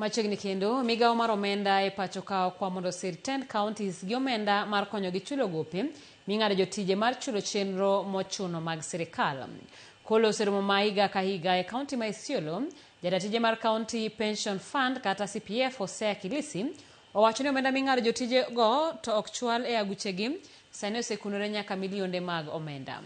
Machiegni kendo, migawo mar omenda e pacho ka okwa mondo osir 10 counties gi omenda mar konyogi chulo gope ming'ado jotije mar chulo chenro mochuno mag sirikal. Kolo oserumo ma higa ka higa e kaunti ma Isiolo, jata tije mar County Pension Fund kata CPF Hosea Kilisi owacho ni omenda ming'ado jotije go to ok chwal e aguchegi sani osekunore nyaka milionde mag omenda.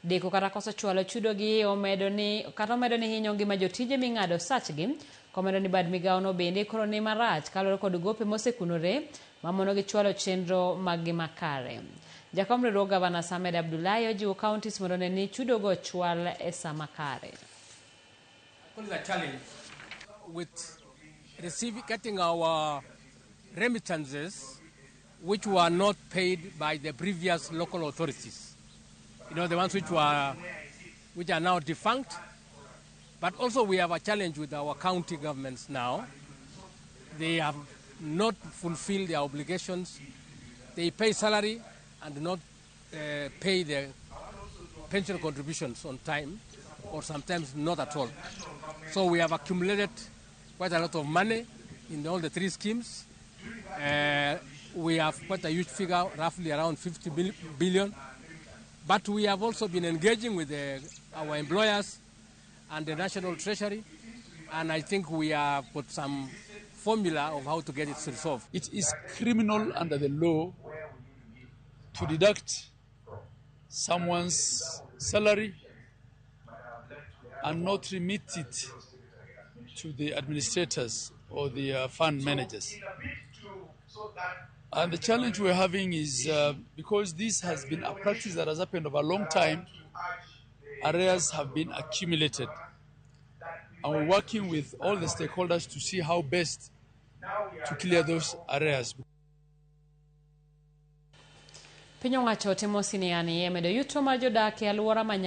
Deko kata koso chwalo chudo gi omedo ni kata omedo ni hinyo ngima jotije ming'ado sachgi komedo ni bad migawo no bende koro ni marach kaluwore kod gope mosekunore mamonogi chwalo chenro maggi makare. Jakom riwruog gavana Ahmed Abdullahi ojiwo counties mondo one ni chudogo chwal e sa makare. Call it a challenge with receiving, getting our remittances which were not paid by the previous local authorities. The ones which are now defunct. But also we have a challenge with our county governments now. They have not fulfilled their obligations. They pay salary and do not pay their pension contributions on time, or sometimes not at all. So we have accumulated quite a lot of money in all the three schemes. We have quite a huge figure, roughly around 50 billion. But we have also been engaging with our employers and the National Treasury, and I think we have put some formula of how to get it resolved. It is criminal under the law to deduct someone's salary and not remit it to the administrators or the fund managers. And the challenge we're having is because this has been a practice that has happened over a long time, arrears have been accumulated. And we're working with all the stakeholders to see how best to clear those arrears. Piny owacho timo siniani e medo yuto mar jodak e alwora ma Nyanza.